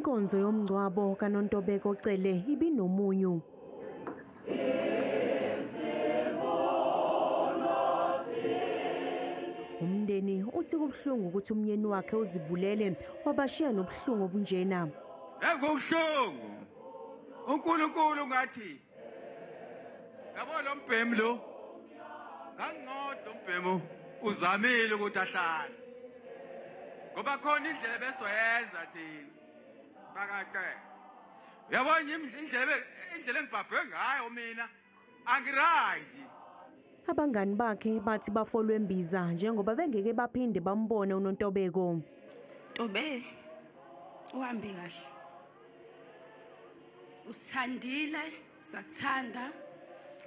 Inkonzo yomngcwabo kaNontobeko Cele ibinomunyu. Umndeni uthi kubuhlungu ukuthi umyeni wakhe uzibulele wabashiya nobuhlungu obunjena. Ekubuhlungu. uNkulunkulu ngathi yabo lo mbhemu lo ngangcodla umbhemu uzamile ukuthi ahlale. Ngoba khona indlela besoyenza thina bakacela. Uyabona indlela engibhabhe ngayo mina angiright. Abangani bakhe bathi bafolwe embiza njengoba bengeke baphinde bambone uNontobeko. Tobe uhambe kahle. Usithandile sakuthanda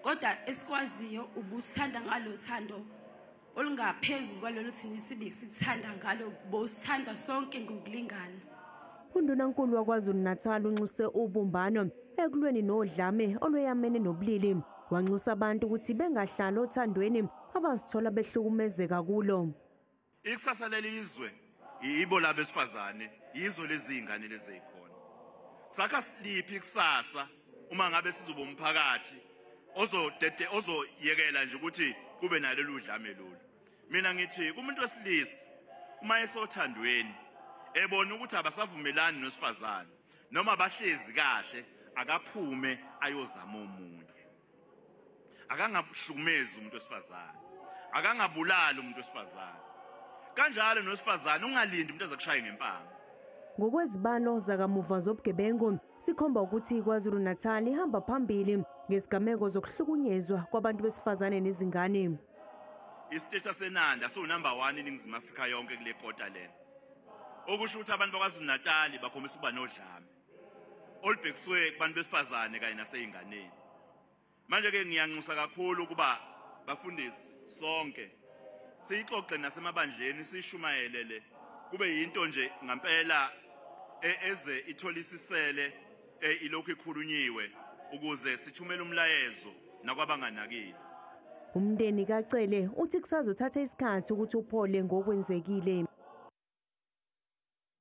kodwa esikwaziyo ubusithanda ngalothando olungaphezulu kwalolu thina sibe sithanda ngalo bosithanda sonke ngokulingana. UNdunankulu waKwaZulu-Natal unxuse ubumbano ekulweni nodlame olweyamene nobulili. Wanxusa abantu ukuthi bengahlali othandweni abazithola behlukumezeka kulo. Ikusasa lelizwe yibo labesifazane, yizo lezi ingane lezi ezikhona. Sakha siliphi ikusasa uma ngabe sizoba umphakathi ozodede ozoyekela nje ukuthi kube nalolu dlame lolu. Mina ngithi kumuntu wesilisa uma esothandweni ebona ukuthi abasavumelani nosifazane noma bahlezi kahle akaphume ayozama omunye. Akangahlukumezi umuntu wesifazane, akangabulali umuntu wesifazane. Kanjalo nosifazane ungalindi umuntu azakushaya ngempama. Ngokwezibalo zakamuva zobugebengu sikhomba ukuthi KwaZulu-Natal ihamba phambili ngezigameko zokuhlukunyezwa kwabantu besifazane nezingane. Isiteshi saseNanda siwunumber 1 eNingizimu Afrika yonke kule kota lena. Okusho ukuthi abantu bakwaZulu-Natal bakhombisa ukuba nodlame olubhekiswe kubantu besifazane kanye naseyinganeni. Manje ke ngiyanxusa kakhulu ukuba bafundisi sonke siyixoxe nasemabandleni sishumayelele kube yinto nje ngempela eze itholisisele ilokhu ikhulunyiwe ukuze sithumele umlayezo nakwabanganakile. Umndeni kaCele uthi kusazothatha isikhathi ukuthi uphole ngokwenzekile.